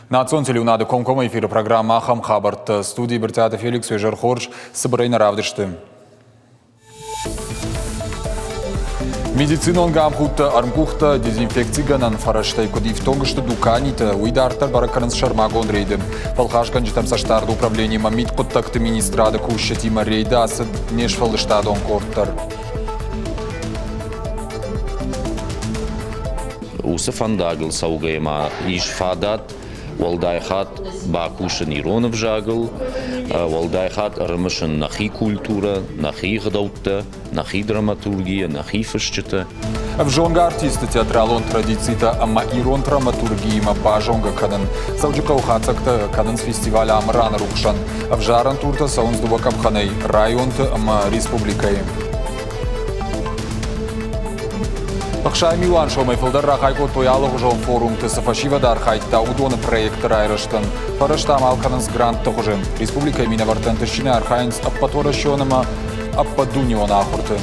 Национ телеуынады комкоммӕ эфиры программӕ ахӕм хабӕрттӕ. Студийы Брытъиаты Феликс уе зӕр хорз, цыбырӕй нӕ равдысты. Медицинон гамхудтӕ, ӕрмкъухтӕ, дезинфекцигӕнӕн фӕрӕзтӕй куыд ифтонг сты дуканитӕ, уый дарддӕр бӕрӕг кӕнынц сӕрмагонд рейды. Фӕлхасгӕнджытӕм цӕстдарды управлениимӕ мидхъуыддӕгты министрады кусджытимӕ рейды ацыд не сфӕлдыстадон къорд дӕр. Уыцы фӕндагыл цӕугӕйӕ ма ис фадат уӕлдай хатт бакусын ирон ӕвзагыл, уӕлдай хатт ӕрымысын нӕхи культурӕ, нӕхи гъдӕуттӕ, нӕхи драматургия, нӕхи фысджытӕ. Ӕвзонг артисты театралон традицитӕ ӕмӕ ирон драматургиимӕ базонгӕ кӕнын. Дзӕуджыхъӕуы хатдзӕгтӕ кӕнынц фестиваль Амыраны рухсӕн. Ӕвзарӕн туртӕ цӕуынц дыууӕ къӕпхӕнӕй районты ӕмӕ республикӕйы. 60 милуан сомӕй фылдӕр рахай кодтой алыгъуызон форумты, цы фӕсивӕд архайдта, уыдоны проекты райрӕзтӕн. Фӕрӕзтӕ амал кӕнынц грантты хуызы. Республикӕйы минӕвӕрттӕ ӕнтыстджынӕй архайынц ӕппӕтуӕрӕсеон ӕмӕ ӕппӕтдунеон ахуырты.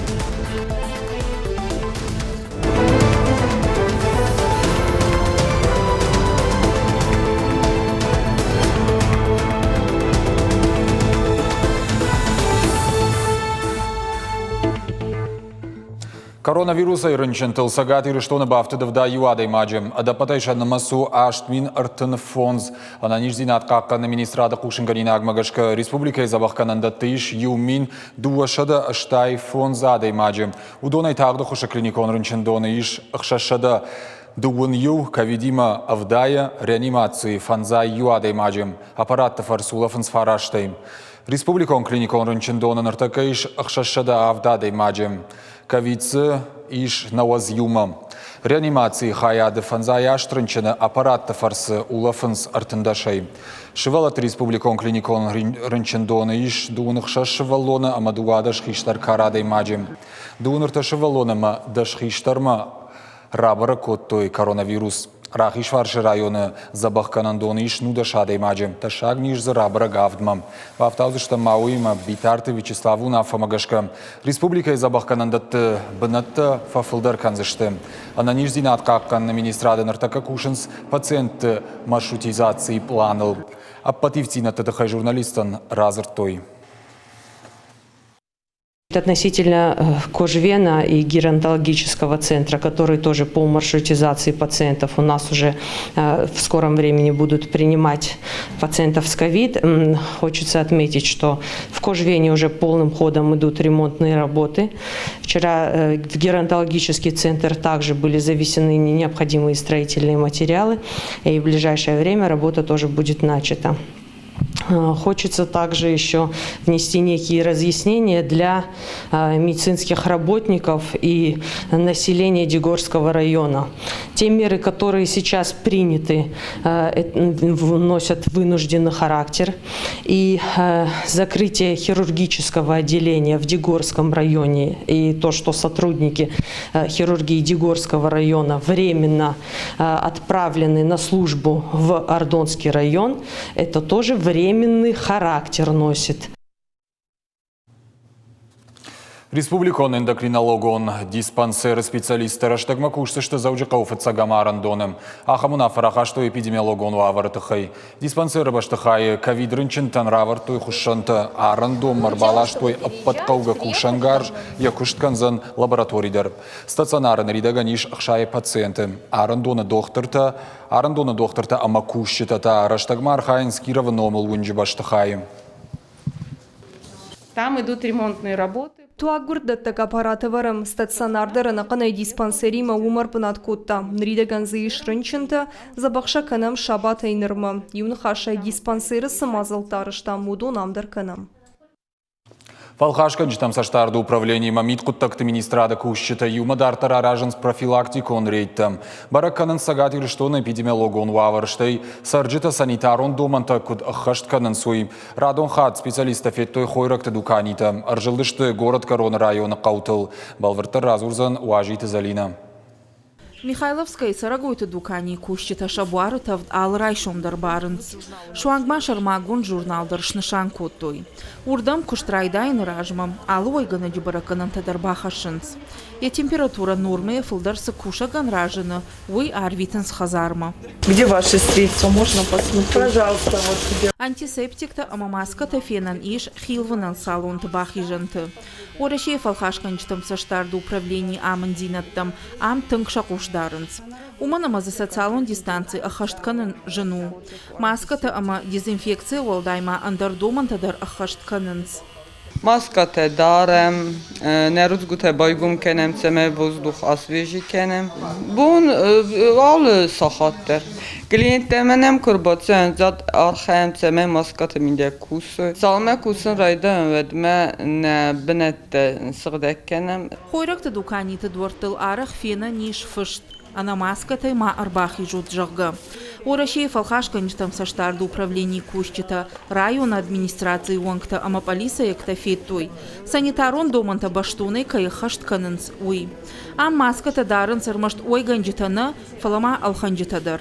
Коронавирусӕй рынчынтыл Цӕгат Ирыстоны бафтыд 71 адӕймаджы. Ӕдӕппӕтӕй сӕ нымӕц у 8035. Ӕнӕниздзинад хъахъхъӕныны министрады хъусынгӕнинагмӕ гӕсгӕ республикӕйы дзӕбӕхгӕнӕндӕтты ис 1285 адӕймаджы. Уыдонӕй тагъды хуысы клиникон рынчындоны ис 621, ковидимӕ ӕвдайы, реанимацийы фӕндзай иу адӕймаджы. Аппаратты фӕрцы улӕфынц фарастӕй. Республикон клиникон рынчындоны ныртӕккӕ ис 607 адӕймаджы. Ковид дзы ис нӕуӕдз иумӕ. Реанимацийы хайады фӕндзай аст рынчыны аппаратты фӕрцы улӕфынц ӕртындӕсӕй. Сывӕллӕтты республикон клиникон рынчындоны ис дыууын ӕхсӕз сывӕллоны ӕмӕ 12 хистӕр кары адӕймаджы. Дыууын ӕртӕ сывӕллоны ӕмӕ дӕс хистӕрмӕ рабӕрӕг кодтой коронавирус. Рахизфарсы районы дзӕбӕхгӕнӕндоны ис 19 адӕймаджы. Тӕссаг низ дзы рабӕрӕг авдмӕ. Бафтаудзыстӕм ма уыимӕ Битарты Вячеславы уынаффӕмӕ гӕсгӕ республикӕйы дзӕбӕхгӕнӕндӕтты бынӕттӕ фӕфылдӕр кӕндзысты. Ӕнӕниздзинад хъахъхъӕныны министрады ныртӕккӕ кусынц пациентты маршрутизацийы пъланыл. Ӕппӕт ивддзинӕдты тыххӕй журналисттӕн радзырдтой. Относительно Кожвена и геронтологического центра, которые тоже по маршрутизации пациентов у нас уже в скором времени будут принимать пациентов с ковид. Хочется отметить, что в Кожвене уже полным ходом идут ремонтные работы. Вчера в геронтологический центр также были завесены необходимые строительные материалы, и в ближайшее время работа тоже будет начата. Хочется также еще внести некие разъяснения для медицинских работников и населения Дигорского района. Те меры, которые сейчас приняты, носят вынужденный характер. И закрытие хирургического отделения в Дигорском районе и то, что сотрудники хирургии Дигорского района временно отправлены на службу в Ардонский район, это тоже временный характер носит. Республикон эндокринологон диспансеры специалисттӕ рӕстӕгмӕ кусдзысты Дзӕуджыхъӕуы фыццӕгӕм арӕндоны. Ахӕм уынаффӕ рахастой эпидемиологон уавӕры тыххӕй. Диспансеры бӕстыхайы ковид-рынчынтӕн равӕрдтой хуыссӕнтӕ, арӕндонмӕ ӕрбаластой ӕппӕт хъӕугӕ кусӕнгарз, йӕ куыст кӕндзӕн лаборатори дӕр. Стационары ныридӕгӕн ис 60 пациенты. Арӕндоны дохтыртӕ Арӕндоны дохтыртӕ ӕмӕ кусджытӕ та рӕстӕгмӕ архайынц Кировы номыл уынджы бӕстыхайы. Там идут ремонтные работы. Туаггуырддӕттӕг аппарат ӕвӕрӕм стационар дӕр ӕнӕхъӕнӕй диспансеримӕ уым ӕрбынат кодта. Ныридӕгӕн дзы ис рынчынтӕ, дзӕбӕх сӕ кӕнӕм сабатӕй нырмӕ. Иу ныхасӕй, диспансеры цы мадзӕлттӕ арӕзтам, уыдон ам дӕр кӕнӕм. Фӕлхасгӕнджытӕм цӕстдарды управлениимӕ мидхъуыддӕгты министрады кусджытӕ иумӕ дарддӕр аразынц профилактикон рейдтӕ. Бӕрӕг кӕнынц Цӕгат Ирыстоны эпидемиологон уавӕр, стӕй цӕрджытӕ санитарон домӕнтӕ куыд ӕххӕст кӕнынц, уый. Радон хатт специалисттӕ федтой хойрӕгты дуканитӕ, ӕрзылдысты горӕтгӕроны районы хъӕутыл. Бӕлвырддӕр радзурдзӕн Уазиты Зӕлинӕ. Михайловскӕйы цӕрӕгойты дуканийы кусджытӕ сӕ буары тӕвд алы райсом дӕр барынц. Суанг ма сӕрмагонд журнал дӕр снысан кодтой. Уырдӕм куыст райдайыны размӕ алы уӕйгӕнӕджы бӕрӕггӕнӕнтӕ дӕр бахӕссынц. Йӕ температурӕ нормӕйӕ фылдӕр цы кусӕгӕн разыны, уый арвитынц хӕдзармӕ. Где ваши средства? Можно посмотреть? Пожалуйста, вот где. Антисептиктӕ ӕмӕ маскӕтӕ фенӕн ис хилвынӕн салонты бахизӕнты. Уӕрӕсейы фӕлхасгӕнджытӕм цӕстдарды управленийы амынддзинӕдтӕм ам тынг сӕ хъус дарынц. Уымӕн ӕмӕ дзы социалон дистанци ӕххӕст кӕнын зын у. Маскӕтӕ ӕмӕ дезинфекцийӕ уӕлдай ма ӕндӕр домӕнтӕ дӕр ӕххӕст кӕнынц. Маскӕтӕ дарӕм, нӕ рудзгуытӕ байгом кӕнӕм, цӕмӕй воздух освежи кӕнӕм. Бон алы сахат дӕр. Клиенттӕ мӕнӕм куы ӕрбацӕуынц, уӕд архайӕм, цӕмӕй маскӕты мидӕг кусой. Цалынмӕ кусын райдайӕм, уӕдмӕ нӕ бынӕттӕ сыгъдӕг кӕнӕм. Хойрӕгты дуканиты дуӕрттыл арӕх фенӕн ис фыст ӕнӕ маскӕтӕй ма ӕрбахизут, зӕгъгӕ. Уӕрӕсейы фӕлхасгӕнджытӕм цӕстдарды управленийы кусджытӕ, районы администрацийы уӕнгтӕ ӕмӕ пъӕлицӕйӕгтӕ федтой, санитарон домӕнтӕ бӕстонӕй кӕй ӕххӕст кӕнынц, уый. Ам маскӕтӕ дарынц ӕрмӕст уӕйгӕнджытӕ нӕ, фӕлӕ ма ӕлхӕнджытӕ дӕр.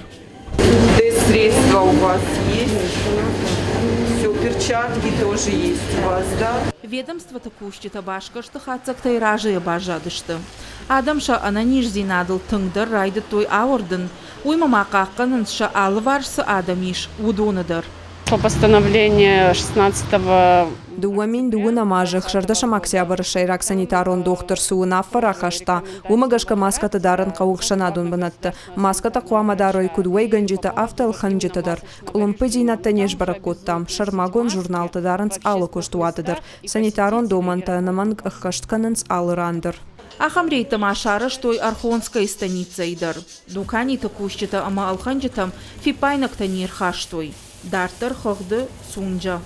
Средства у вас есть? Все, перчатки тоже есть у вас, да? Ведомствоты кусджытӕ басгӕрсты хатдзӕгтӕй разыйӕ баззадысты. Адӕм сӕ ӕнӕниздзинадыл тынгдӕр райдыдтой ауӕрдын, уыимӕ ма хъахъхъӕнынц сӕ алыварс цы адӕм ис, уыдоны дӕр. По постановлению 16 2002 азы ӕхсӕрдӕсӕм октябры сӕйраг санитарон дохтыр цы уынаффӕ рахаста, уымӕ гӕсгӕ маскӕтӕ дарын хъӕуы ӕхсӕнадон бынӕтты. Маскӕтӕ хъуамӕ дарой куыд уӕйгӕнджытӕ, афтӕ ӕлхӕнджытӕ дӕр. Къуылымпыдзинӕдтӕ не сбӕрӕг кодтам. Сӕрмагонд журналтӕ дарынц алы куыстуаты дӕр. Санитарон домӕнтӕ ӕнӕмӕнг ӕххӕст кӕнынц алы ран дӕр. Ахӕм рейдтӕ ма сарӕзтой Архонскӕйы станицӕйы дӕр. Дуканиты кусджытӕ ӕмӕ ӕлхӕнджытӕм фиппаинӕгтӕ не рхастой. Дарддӕр хыгъды Сунджа.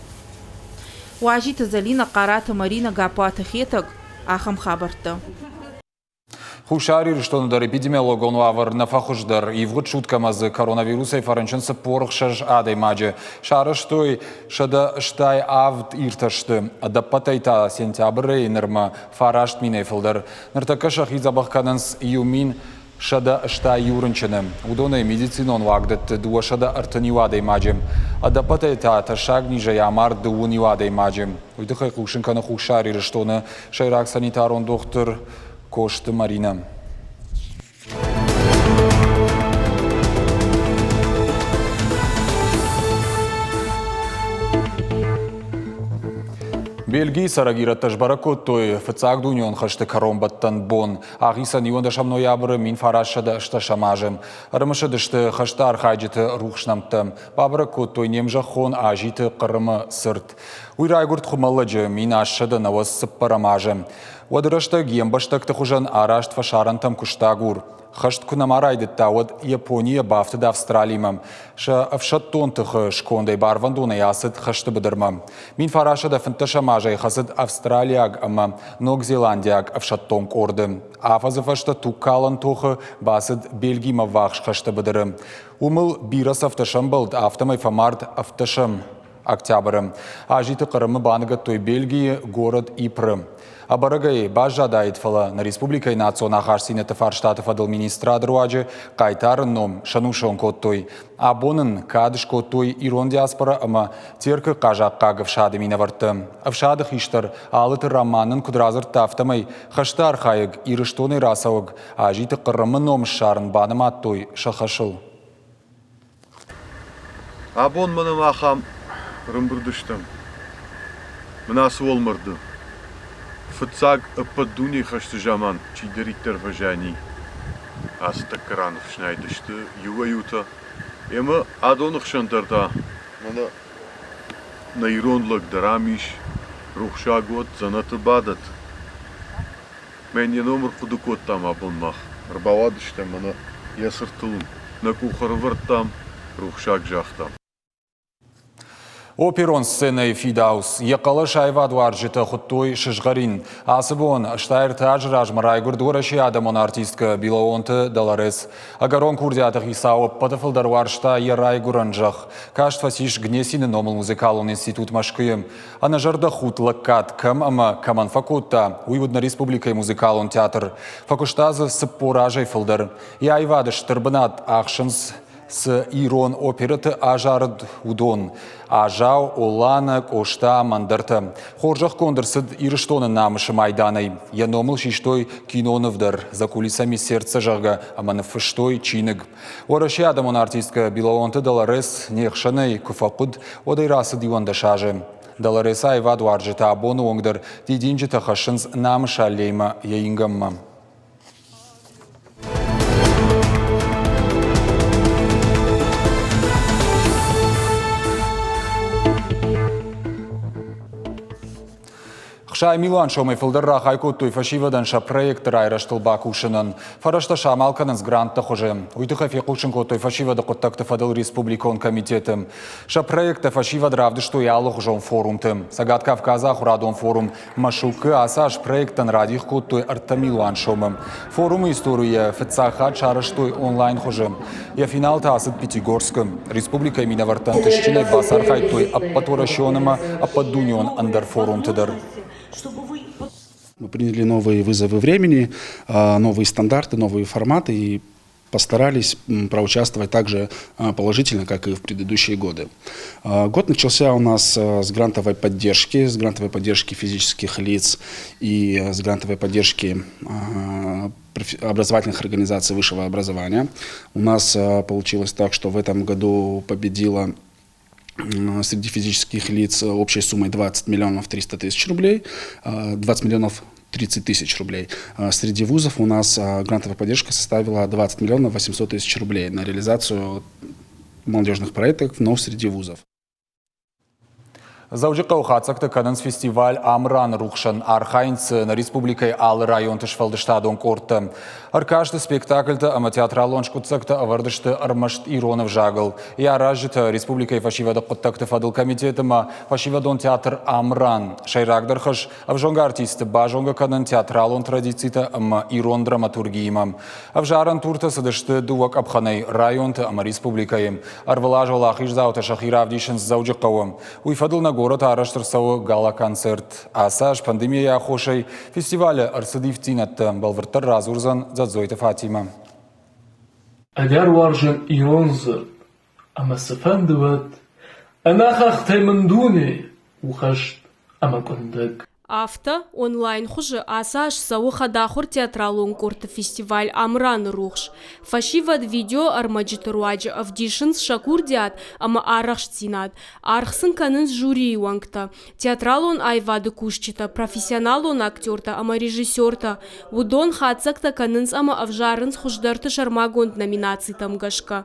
Уазиты Зӕлинӕ, Хъараты Маринӕ, Гаппуаты Хетӕг. Ахӕм хабӕрттӕ. Хуссар Ирыстоны дӕр эпидемиологон уавӕр нӕ фӕхуыздӕр. Ивгъуыд суткӕмӕ дзы коронавирусӕй фӕрынчын 46 адӕймаджы. Сарӕзтой 187 иртӕсты. Ӕдӕппӕтӕй та сентябрӕй нырмӕ 9 минӕй фылдӕр. Ныртӕккӕ сӕхи дзӕбӕх кӕнынц 1181 рынчыны. Уыдонӕй медицинон уагдӕтты 231 адӕймаджы. Ӕдӕппӕтӕй та тӕссаг низӕй амард дыууын иу адӕймаджы. Уый тыххӕй хъусын кӕны Хуссар Ирыстоны сӕйраг санитарон дохтыр Косты Маринӕ. Бельгийы цӕрӕг ирӕттӕ сбӕрӕг кодтой фыццаг дунеон хӕсты кӕронбӕттӕн бон. Ахицӕн 11 ноябры 1918 азы. Ӕрымысыдысты хӕсты архайджыты рухс нӕмттӕ. Бабӕрӕг кодтой не мзӕххон Азиты Хъырымы цырт. Уый райгуырд Хуымӕллӕджы 1894 азы. Уӕды рӕстӕг йе мбӕстӕгты хуызӕн арӕзт фӕсарӕнтӕм куыстагур. Хӕст куы нӕма райдыдта, уӕд Японийӕ бафтыд Австралимӕ. Сӕ ӕфсӕддон тыхы скондӕй барвӕндонӕй ацыд хӕсты быдырмӕ. 1915 азӕй хӕцыд австралиаг ӕмӕ ногзеландиаг ӕфсӕддон къорды. Афӕдзы фӕстӕ тугкалӕн тохы бацыд Бельгимӕ ввахс хӕсты быдыры. Уым ыл бирӕ цӕфтӕ сӕмбӕлд, афтӕмӕй фӕмард ӕвддӕсӕм октябры. Азиты Хъырымы баныгӕдтой Бельгийы город Ипры. Ӕбӕрӕгӕй баззадаид, фӕлӕ нӕ республикӕйы национ ахастдзинӕдты фарстаты фӕдыл министрады руаджы хъайтары ном сӕнусон кодтой. Абон ын кад скодтой ирон диаспорӕ ӕмӕ Теркы хъазахъхъаг ӕфсады минӕвӕрттӕ. Ӕфсады хистӕр Алыты Роман нын куыд радзырдта, афтӕмӕй хӕсты архайӕг Ирыстонӕй рацӕуӕг Азиты Хъырымы ном ссарын банымадтой сӕ хӕсыл. Абон мӕнӕн ахӕм ӕрӕмбырд стӕм. Мӕн ацы уӕлмӕрды фыццаг ӕппӕт дунейы хӕсты заман чидӕриддӕр фӕзиани, ацы тӕккӕ ран ӕфснайд сты иуӕй-иутӕ. Ӕмӕ адоны хсӕн дӕр та мӕнӕ нӕ ирон лӕг дӕр ам ис, рухсаг уӕд, дзӕнӕты бадӕт. Мӕн йӕ ном ӕрхъуыды кодтам абон мах. Ӕрбауадыстӕм ӕмӕ йӕ цыртыл нӕ къух ӕрӕвӕрдтам, рухсаг загътам. Оперон сценӕйы фидауц йӕ хъӕлӕс аивадуарзджытӕ хуыдтой сызгъӕрин. Ацы бон 63 азы размӕ райгуырд Уӕрӕсейы адӕмон артисткӕ Билаонты Долорес. Ӕгӕрон курдиаты хицау ӕппӕты фылдӕр уарзта йӕ райгуырӕн зӕхх. Каст фӕцис Гнесины номыл музыкалон институт Мӕскуыйы. Ӕнӕзӕрдӕхудт лӕггад кӕм ӕмӕ кӕмӕн фӕкодта, уый уыд нӕ республикӕйы музыкалон театр. Фӕкуыста дзы 40 азӕй фылдӕр. Йӕ аивады стыр бынат ахсынц цы ирон оперӕты азарыд, уыдон Азау, Оллана, Къоста ӕмӕ ӕндӕртӕ. Хорзӕхгонд ӕрцыд Ирыстоны намысы майданӕй. Йӕ номыл систой киноныв дӕр «За кулисами сердца», зӕгъгӕ, ӕмӕ ныффыстой чиныг. Уӕрӕсейы адӕмон артисткӕ Билаонты Долорес не хсӕнӕй куы фӕхъуыд, уӕд ӕй рацыд 11 азы. Долоресы аивадуарзджытӕ абоны онг дӕр дидинджытӕ хӕссынц намысы аллеймӕ йӕ ингӕнмӕ. Хсай милуан сомӕй фылдӕр рахай кодтой фӕсивӕдӕн сӕ проекты райрӕзтыл бакусынӕн. Фӕрӕзтӕ самал кӕнынц грантты хуызы. Уый тыххӕй фехъусын кодтой фӕсивӕды хъуыддӕгты фӕдыл республикон комитеты. Сӕ проекттӕ фӕсивӕд равдыстой алыгъуызон форумты. Цӕгат Кавказы ахуырадон форум Машукы ацы аз проекттӕн радих кодтой 3 милуан сомы. Форумы историйы фыццаг хатт сарӕзтой онлайн хуызы. Йӕ финал та ацыд Пятигорскы. Республикӕйы минӕвӕрттӕ ӕнтыстджынӕй бацархайдтой ӕппӕтуӕрӕсеон ӕмӕ ӕппӕтдунеон ӕндӕр форумты дӕр. Мы приняли новые вызовы времени, новые стандарты, новые форматы и постарались проучаствовать также положительно, как и в предыдущие годы. Год начался у нас с грантовой поддержки, с грантовой поддержки физических лиц и с грантовой поддержки образовательных организаций высшего образования. У нас получилось так, что в этом году победила среди физических лиц общей суммой 20 миллионов 300 тысяч рублей, 20 миллионов 30 тысяч рублей. Среди вузов у нас грантовая поддержка составила 20 миллионов 800 тысяч рублей на реализацию молодежных проектов, но среди вузов. Дзӕуджыхъӕуы хатдзӕгтӕ кӕнынц фестиваль «Амыраны рухсӕн». Архайынц нӕ республикӕйы алы районты сфӕлдыстадон къордтӕ. Ӕркасты спектакльтӕ ӕмӕ театралон скъуыддзӕгтӕ ӕвӕрд сты ӕрмӕст ирон ӕвзагыл. Йӕ аразджытӕ республикӕйы фӕсивӕды хъуыддӕгты фӕдыл комитет ӕмӕ фӕсивӕдон театр «Амыран». Сӕйрагдӕр хӕс ӕвзонг артистты базонгӕ кӕнын театралон традицитӕ ӕмӕ ирон драматургиимӕ. Ӕвзарӕн туртӕ цыдысты дыууӕ къӕпхӕнӕй районты ӕмӕ республикӕйы. Ӕрвылаз уӕлахиздзаутӕ сӕхи равдисынц Дзӕуджыхъӕуы. Уый фӕдыл нӕ горӕты арӕзт ӕрцӕуы гала-концерт. Ацы аз пандемийӕйы аххосӕй фестивалы ӕрцыд ивддзинӕдтӕ, бӕлвырддӕр радзурдзӕн Дзӕдзойты Фатимӕ. Ӕгӕр уарзын ирон дзырд, ӕмӕ цыфӕнды уӕд, ӕнӕ хӕхтӕй мын дуне у хӕст ӕмӕ къуындӕг. Афтӕ, онлайн хуызы ацы аз цӕуы хӕдахуыр театралон къордты фестиваль «Амыраны рухс». Фӕсивӕд видеоӕрмӕджыты руаджы ӕвдисынц сӕ курдиат ӕмӕ арӕхстдзинад, аргъ сын кӕнынц жюрийы уӕнгтӕ, театралон аивады кусджытӕ, профессионалон актертӕ ӕмӕ режиссертӕ. Уыдон хатдзӕгтӕ кӕнынц ӕмӕ ӕвзарынц хуыздӕрты сӕрмагонд номинацитӕм гӕсгӕ.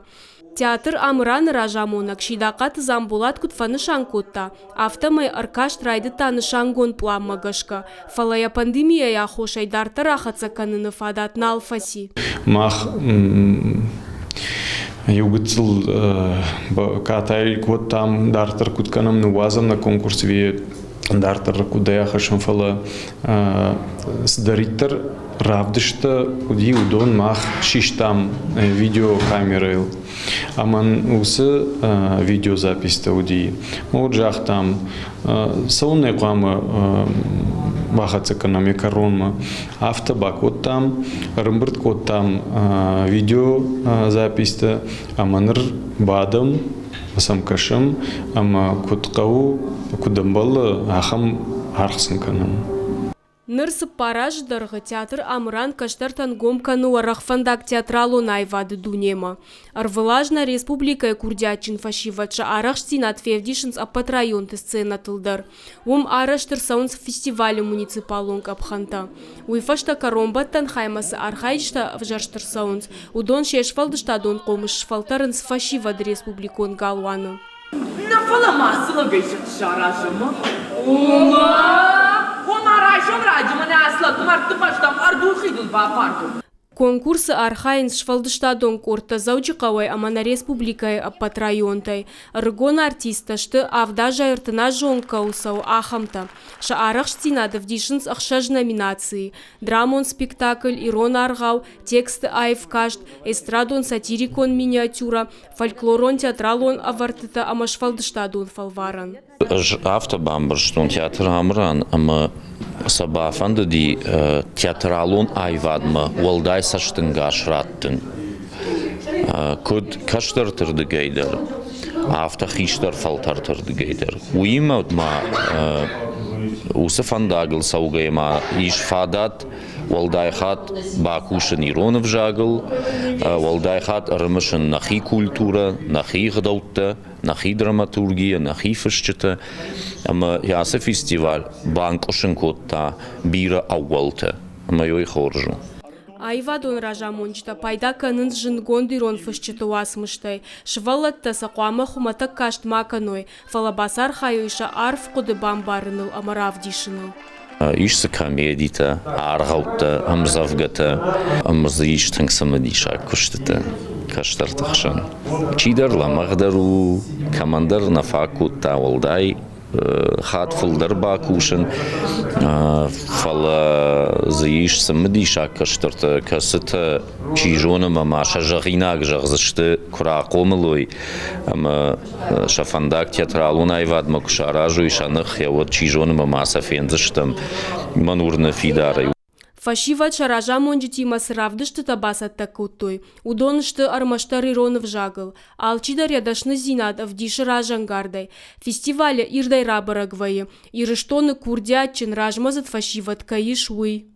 Театр Амыран-ы разамонӕг Сидахъаты Дзамболат куыд фӕнысан кодта, афтӕмӕй ӕркаст райдыдта нысангонд пъланмӕ гӕсгӕ, фӕлӕ йӕ пандемийӕйы аххосӕй дарддӕр ахӕццӕ кӕныны фадат нал фӕци. Мах иу гыццыл катай кодтам, дарддӕр куыд кӕнӕм, ныууадзӕм нӕ конкурс дарддӕр куыдӕй ахӕссӕм, фӕлӕ цыдӕриддӕр равдысттӕ уыди, уыдон мах систам видеокамерӕйыл. Ӕмӕ уыцы видеозаписьтӕ уыди. Вот загътам, цӕуылнӕ хъуамӕ бахӕццӕ кӕнӕм йӕ кӕронмӕ. Афтӕ бакодтам, ӕрӕмбырд кодтам видеозаписьтӕ ӕмӕ ныр бадӕм, сӕм кӕсӕм ӕмӕ куыд хъӕуы, куыд ӕмбӕлы, ахӕм аргъ сын кӕнӕм. Ныр цыппар азы дӕргъы театр Амыран кӕстӕртӕн гом кӕны уӕрӕх фӕндаг театралон аивады дунемӕ. Ӕрвылаз нӕ республикӕйы курдиатджын фӕсивӕд сӕ арӕхстдзинад февдисынц ӕппӕт районты сценӕтыл дӕр. Уым арӕзт ӕрцӕуынц фестивалы муниципалон къӕпхӕнтӕ. Уый фӕстӕ кӕронбӕттӕн хаймӕ цы архайджытӕ ӕвзӕрст ӕрцӕуынц, уыдон се сфӕлдыстадон хъомыс сфӕлтӕрынц фӕсивӕды республикон галуаны. Нӕ фӕлӕ ма цы лӕгӕй саразӕм? Ома? Ома райсом раджы мӕнӕ ацы лӕг мӕрдты бӕстӕм ӕрдухидыл бафардыл. Конкурсы архайынц сфӕлдыстадон къордтӕ Дзӕуджыхъӕуӕй ӕмӕ нӕ республикӕйы ӕппӕт районтӕй. Ӕрыгон артисттӕ сты, авдазӕй ӕртыназы онг кӕуыл цӕуы, ахӕмтӕ. Сӕ арӕхстдзинад ӕвдисынц ӕхсӕз номинацийы: драмон спектакль, ирон аргъау, тексты аив каст, эстрадон-сатирикон миниатюрӕ, фольклорон-театралон ӕвӕрдтытӕ ӕмӕ сфӕлдыстадон фӕлварӕн. Ӕз афтӕ бамбӕрстон театр Амыран ӕмӕ сӕ бафӕндыди театралон аивадмӕ уӕлдай цӕстӕнгас раттын. Куыд кӕстӕрты рдыгӕй дӕр, афтӕ хистӕр фӕлтӕрты рдыгӕй дӕр. Уыимӕ ма уыцы фӕндагыл цӕугӕйӕ ма ис фадат уӕлдай хатт бакусын ирон ӕвзагыл, уӕлдай хатт ӕрымысын нӕхи культурӕ, нӕхи ӕгъдӕуттӕ, нӕхи драматургия, нӕхи фысджытӕ. Ӕмӕ ацы фестиваль банкъуысын кодта бирӕ ӕууӕлтӕ, ӕмӕ уый хорз у. Аивадон разамонджытӕ пайда кӕнынц зындгонд ирон фысджыты уацмыстӕй. Сывӕллӕттӕ сӕ хъуамӕ хуымӕтӕг каст ма кӕной, фӕлӕ бацархайой сӕ арф хъуыды бамбарыныл ӕмӕ равдисыныл. Ис дзы комедитӕ, аргъӕуттӕ, ӕмдзӕвгӕтӕ ӕмӕ дзы ис тынг цымыдисаг куыстытӕ кӕстӕрты хсӕн. Чидӕр лӕмӕгъдӕр у, кӕмӕндӕр нӕ фаг кодта уӕлдай хатт фылдӕр бакусын, фӕлӕ дзы ис цымыдисаг кӕстӕртӕ, кӕцытӕ, чи зоны, ӕмӕ ма сӕ зӕгъинаг зӕгъдзысты, куы рахъомыл уой ӕмӕ сӕ фӕндаг театралон аивадмӕ куы саразой сӕ ных, уӕд чи зоны ӕмӕ ма сӕ фендзыстӕм. Мӕн уырны фидарӕй. Фӕсивӕд сӕ разамонджытимӕ цы равдыстытӕ бацӕттӕ кодтой, уыдон сты ӕрмӕстдӕр ирон ӕвзагыл. Алчидӕр йӕ дӕсныдзинад ӕвдисы разӕнгардӕй. Фестивалы ирдӕй рабӕрӕг вӕййы, Ирыстоны курдиатджын размӕдзыд фӕсивӕд кӕй ис, уый.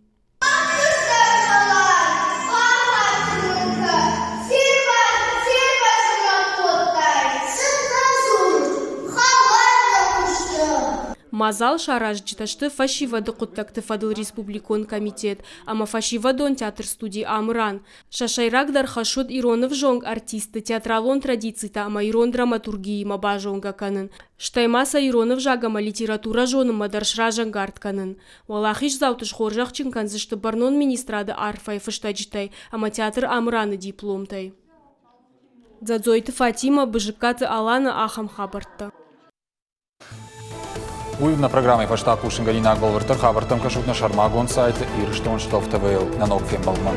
Мадзал саразджытӕ сты Фӕсивӕды хъуыддӕгты фӕдыл республикон комитет ӕмӕ фӕсивӕдон театр-студи «Амыран». Сӕ сӕйрагдӕр хӕс уыд ирон ӕвзонг артистты театралон традицитӕ ӕмӕ ирон драматургиимӕ базонгӕ кӕнын, стӕй ма сӕ ирон ӕвзаг ӕмӕ литературӕ зонынмӕ дӕр сразӕнгард кӕнын. Уӕлахиздзауты схорзӕхджын кӕндзысты бӕрнон министрады арфӕйы фыстӕджытӕй ӕмӕ театр «Амыран-ы дипломтӕй. Дзӕдзойты Фатимӕ, Бызыккаты Аланы ахӕм хабӕрттӕ. Уый нӕ программӕйы фӕстаг хъусынгӕнинаг бӕлвырддӕр хабӕрттӕм кӕсут нӕ сӕрмагонд сайты Ирыстон Штов ТВ-йыл. Нӕ ног фембӕлдмӕ.